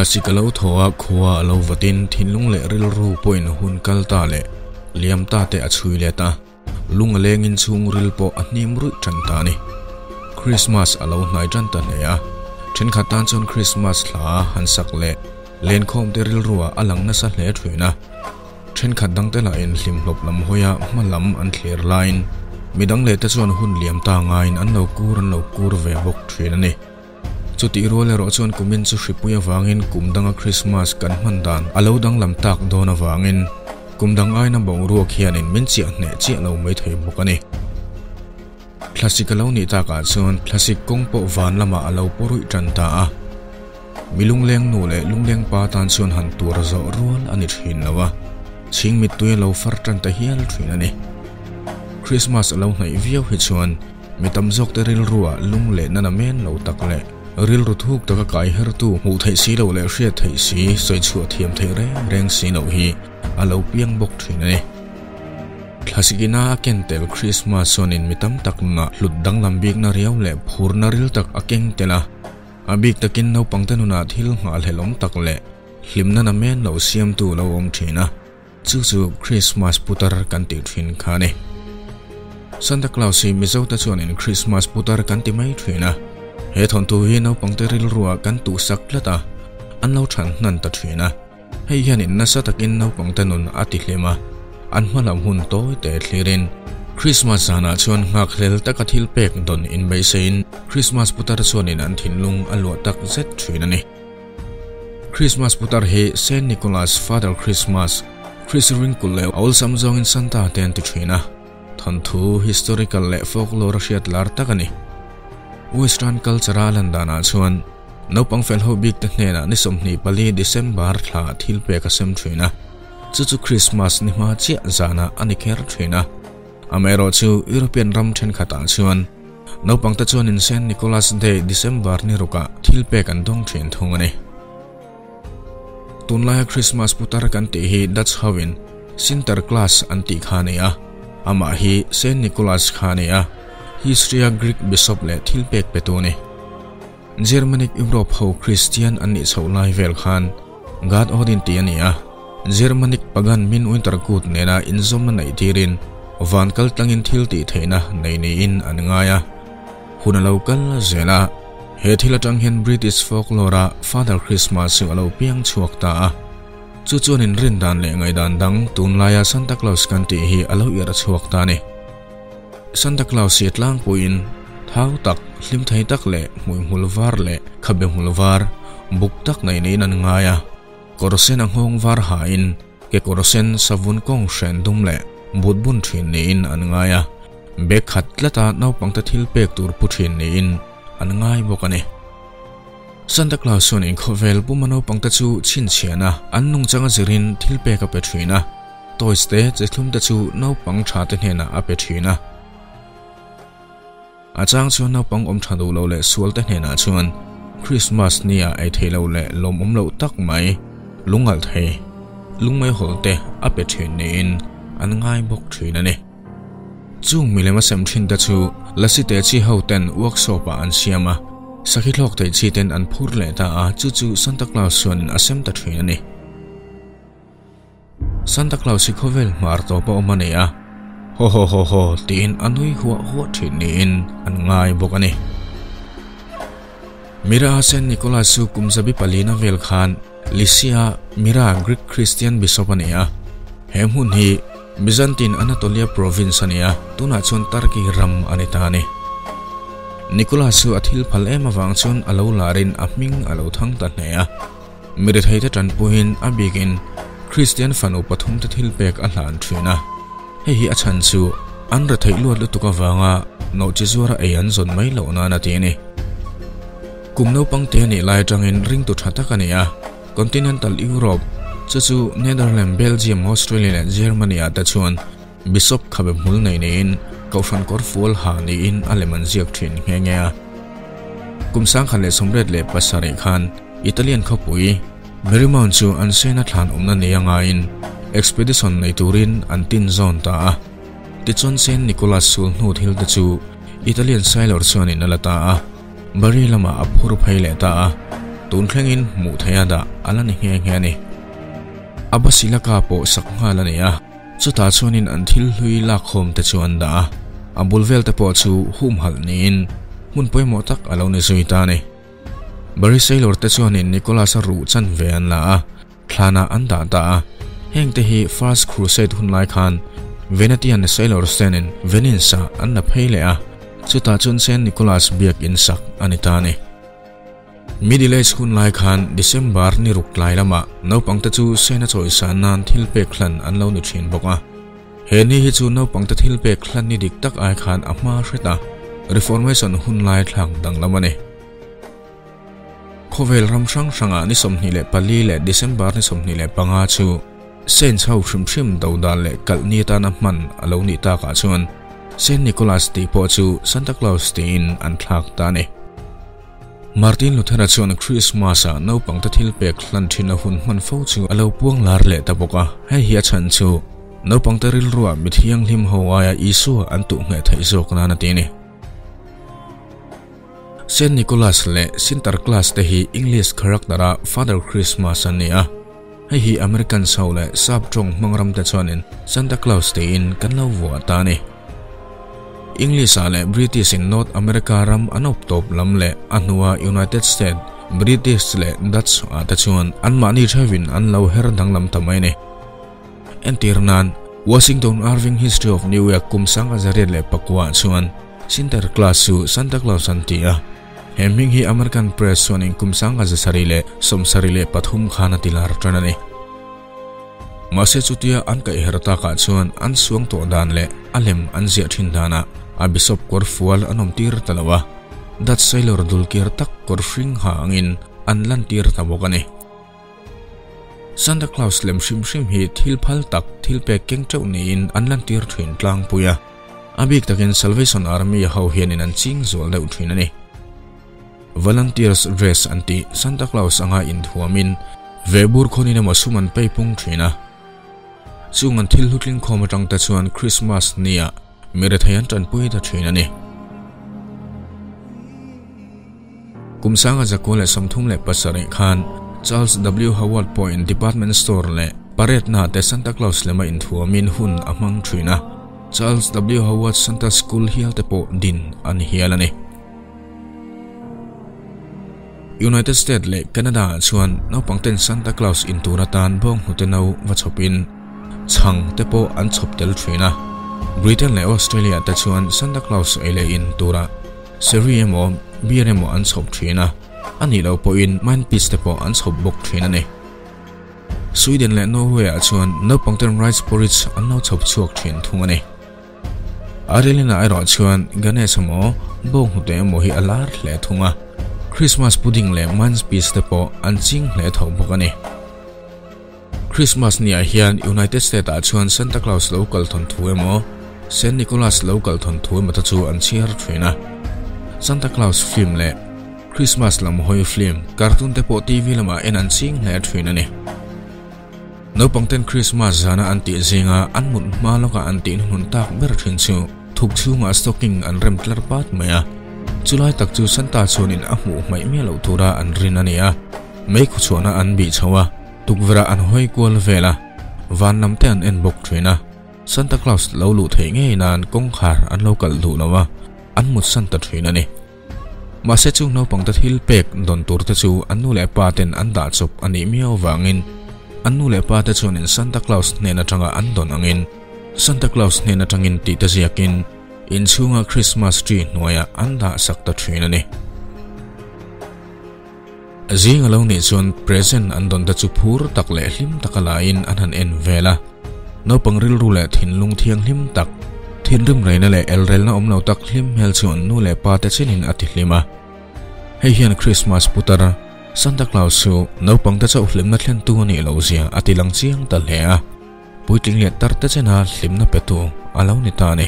Thlasik a lo thaw a, khua a lo vatin thinlung leh rilru pawhin hun kal ta leh liam ta te a chhui let a, lung a lengin chhungril pawh a hnim ruih tan ta a ni. Krismas a lo hnai tan ta hle a, thenkhat tan chuan Krismas hla han sak leh lenkhawm te rilruah a lang nasa hle thin a. Thenkhat dangte lahin hlimhlawp lam hawia hma lam an thlir laiin midang leh te chuan hun liam ta ngaiin an lo kur an lo kur ve bawk thin a ni. Chutih rual erawh chuan kumin chu hripui avangin kum danga Krismas kan hman dan a lo danglam tak dawn avangin kum dang aina boruak hianin min chiah hneh chiah lo mai thei bawk a ni. Thlasik a lo nih takah chuan thlasik kawng pawh van lamah a lo paw ruih tan ta a. Mi lungleng nu leh lungleng pa tan chuan han tuar zawh rual a ni thin lo a, chhing mittui a lo far tan ta hial thin a ni. Krismas a lo hnaih viau hi chuan mi tam zawk te rilruah lung leh nana men lo tak leh rilru thuk taka kai hertu hmuh theih si loh leh hriat theih si sawi chhuah thiam theih reng reng si loh hi a lo piang bawk thin a ni. Thlasikina a ken tel Krismas chuanin mi tam tak nunah hlut danglam bikna riau leh phurna ril tak a keng tel a. A bik takin naupangte nunah thil nghahhlelawm tak leh hlimna namen lo siamtu lo awm thin a, chu chu Krismas putar kan tih thin kha a ni. Santa Claus hi Mizote chuanin Krismas putar kan ti mai thin a, he thawnthu hi naupangte rilruah kan tuhsak tlat a, an lo than hnan ta thin a. Hei hianin nasa takin naupangte nun a ti hlim a, an hmalam hun tawi te thlirin Krismas zanah chuan nghakhlel taka thil pek dawn inbeihseiin Krismas putar chuanin an thinlung a luah tak zet thin a ni. Krismas putar hi Saint Nicholas, Father Christmas, Chris Ringkulh leh awlsam zawngin Santa te an ti thin a, thawnthu, historical leh folklore a hriat lar tak a ni. Western culture-a a lan danah chuan Naupang fel ho bik te hnenah ni 24 December thla thil pek a sem thin a, chu chu Christmas ni hma chiah zanah a ni kher thin a. Amaherawh chu European ram thenkhatah chuan naupang te chuanin Saint Nicholas Day December ni rukah thil pek an dawng thin thung a ni. Tunlaia Christmas putar kan tih hi Dutch hoin Sinterklaas an tih kha a ni a, amah hi Saint Nicholas kha a ni a, History-a Greek bishop leh thil pek petu a ni. Germanic Europe ho Kristian an nih chhoh lai vel khan God Odin tih a ni a, Germanic pagan min winter kut nena inzawmna neih tirin van kal tlangin thil tih theihna nei niin an ngai a. Hun a lo kal zel a, he thil atang hian British folklore-a Father Christmas chu a lo piang chhuak ta a. Chu chuan inrin dan leh ngaihdan dang tunlaia Santa Claus kan tih hi a lo irh chhuak ta a ni. Santa Claus hi tlangpuiin thau tak, hlim thei tak leh hmuihmul var leh khabe hmul var buk tak nei niin an ngai a. Kawr sen a nghawng var hain kekawr sen savun kawng hren dum leh but bun thin niin an ngai a. Bag khat tlata naupangte thil pek tur pu thin niin an ngai bawk a ni. Santa Claus chuan inkhawvel puma naupangte chu chhinchhiahna an nungchanga zirin thil pek a pe thin a. Toys te che thlum te chu naupang tha te hnenah a pe thin a. A chang chuan naupang awm tha duh lo leh sual te hnenah chuan Christmas ni ah ei theih loh leh lawmawm loh tak mai lungalh thei lungmeihawl te a pe thin niin an ngai bawk thin a ni. Chung milem a sem thin te chu lasi te chi ho ten workshop ah an siam a, sakhi thlawk thei chi ten an phur leh ta a, chu chu Santa Claus chuan a sem ta thin a ni. Santa Claus hi khawvel hmar tawp a awm a ni a, Ho ho ho ho tiin a nui huah huah thin niin an ngai bawk a ni. Mira Saint Nicholas chu kum zabi palina vel khan Lycia Mira Greek Christian Bishop a ni a, he hmun hi Byzantine Anatolia province a ni a, tunah chuan Turkey ram a ni ta a ni. Nicholas chu a thil phal em avang chuan a lo larin a hming a lo thang ta hle a. Mi retheite tanpuiin a bikin Kristian fanu pathumte thil pek a hlan thin a. Hei hi a chhan chu an retheih luat lutuk avanga nawhchi zuara ei an zawn mai loh nan a ti a ni. Kum naupang te nih lai atangin ringtu tha tak a ni a, Continental Europe, chu chu Netherlands, Belgium, Australia leh Germany ah te chuan Bishop khabe hmul nei niin Kohhran kawr fual ha niin a lem an ziak thin nghe nghe a. Kum 1977 khan Italian khawpui Marymount chu an sena thlan awmna nei a ngaiin expedition nei turin an tin zawn ta a. Tichuan Saint Nicholas sul hnu thil te chu Italian sailor chuanin a la ta a, Bari lamah a phur phei leh ta a. Tun thlengin hmuh theiha dah a la ni nghe nghe a ni. A basilaka pawh sak nghal a ni a, chutah chuanin an thil hlui lakkhawm te chu an dah a, a bul vel te pawh chu humhalh niin hmun pawimawh tak a lo ni zui ta a ni. Barry Sailor te chuanin Nicholas-a ruh chanve an la a, thlanah an dah ta a, heng te hi First Crusade hun lai khan Venetian sailors tenin Venice-ah an la phei leh a, chutah chuan Saint Nicholas biakin sak a ni ta a ni. Middle Age hun lai khan December ni ruk tlai lamah naupangte chu Saint a chawisan nan thil pek hlan an lo ni thin bawk a. He ni hi chu naupangte thil pek hlan ni dik tak ai khan a hma hret a, Reformation hun lai thlak danglam a ni. Khawvel ram hrang hrangah ni 24 leh December ni 25 chu Saints ho hrim hrim dodal leh kalh ni atana hman a lo nih takah chuan Saint Nicholas tih pawh chu Santa Claus tiin an thlak ta a ni. Martin Luther-a chuan Christmas-ah naupangte thil pek hlan thin a hun hman fo chu a lo puang lar leh ta bawk a, hei hi a chhan chu naupangte rilruah mi thianghlim ho aia Isua an tuh ngheh theih zawk nan a ti a ni. Saint Nicholas leh Sinterklaas te hi English character-a Father Christmas an ni a. Hei hi Americans ho leh sap tawng hmang ram te chuanin Santa Claus tiin kan lo vuah ta a ni. English-ah leh British-in North America ram an awp tawp lam leh a hnua United States, British leh Dutch-ah te chuan anmahni theuhin an lo her danglam ta mai a ni. Entir nan, Washington Irving History of New York kum 1809 ah chuan Sinterklaas chu Santa Claus an ti a. He hming hi American Press chuanin kum 1773 khan a ti lar tan a ni. Mahse chutia an kaihher takah chuan an suang tawh dan leh a lem an ziah thin danah a bishop kawr fual an awm tir ta lo a, Dutch sailor dulkir tak kawr hring ha angin an lantir ta bawk a ni. Santa Claus lem hrim hrim hi thil phal tak, thil pek keng teuh niin an lantir thin tlangpui a. A bik takin Salvation Army ho hianin an ching zual deuh thin a ni. Volunteers dress an tih Santa Claus anga inthuamin vehbur khawnin emaw sum an pei pung thin a. Chung an thil hlutling khawm atang te chuan Christmas nia mi rethei an tanpui ta thin a ni. Kum 1937 khan Charles W. Howard pawhin department store leh parade na te Santa Claus lema inthuamin hun a hmang thin a. Charles W. Howard Santa School hial te pawh din a ni hial a ni. United States leh Canada ah chuan naupang ten Santa Claus intur atan bawnghnute no va chhawpin chhang te pawh an chhawp tel thin a. Britain leh Australia te chuan Santa Claus ei leh in turah Sherry emaw beer emaw an chhawp thin a, a nih loh pawhin mine piece te pawh an chhawp bawk thin a ni. Sweden leh Norway ah chuan naupang ten rice porridge an lo chhawp chhuak thin thung a ni. Ireland ah erawh chuan Ganesh emaw bawnghnute emaw hi a lar hle thung a, Christmas pudding leh mince piece te pawh an ching hle tho bawk a ni. Christmas ni ah hian United States ah chuan Santa Claus lo kal thawn thu emaw Saint Nicholas lo kal thawn thu emaw te chu an chhiar thin a. Santa Claus film leh Christmas lam hawi film, cartoon te pawh TV lamah en an ching hle thin a ni. Naupang ten Christmas zana an tih zinga an mut hma lawkah an tih hnuhnun tak ber thin chu thuk chhungah stocking an rem tlar pat mai a. Chulai tak chu Santa chuanin a hmuh hmaih miah loh tura an rin a ni a. Mei khuchhuahna an bih chho a, tukverh ah an hawi kual vel a, van lam te an en bawk thin a. Santa Claus lo luh theih ngei nan kawngkhar an lo kalh duh lo a, an mutsan ta thin a ni. Mahse chung naupang te thil pek dawn tur te chu an nu leh pa ten an dah chawp a nih miau avangin an nu leh pa te chuanin Santa Claus hnen atanga an dawn angin Santa Claus hnen atangin tih te ziakin inchhunga Christmas tree hnuaiah an dah sak ta thin a ni. Zing a lo nih chuan present an dawn te chu phur tak leh hlim taka laiin an han en vel a. Naupang rilru leh thinlung thianghlim tak, thinrim reina leh elrelna awm lo tak hlim hmel chuan nu leh pa te chenin a ti hlim a. Hei hian Christmas putar Santa Claus chu naupang te chauh hlimna thlentu a nih loh zia a ti lang chiang ta hle a. Puitling leh tar te chena hlimna petu a lo ni ta a ni.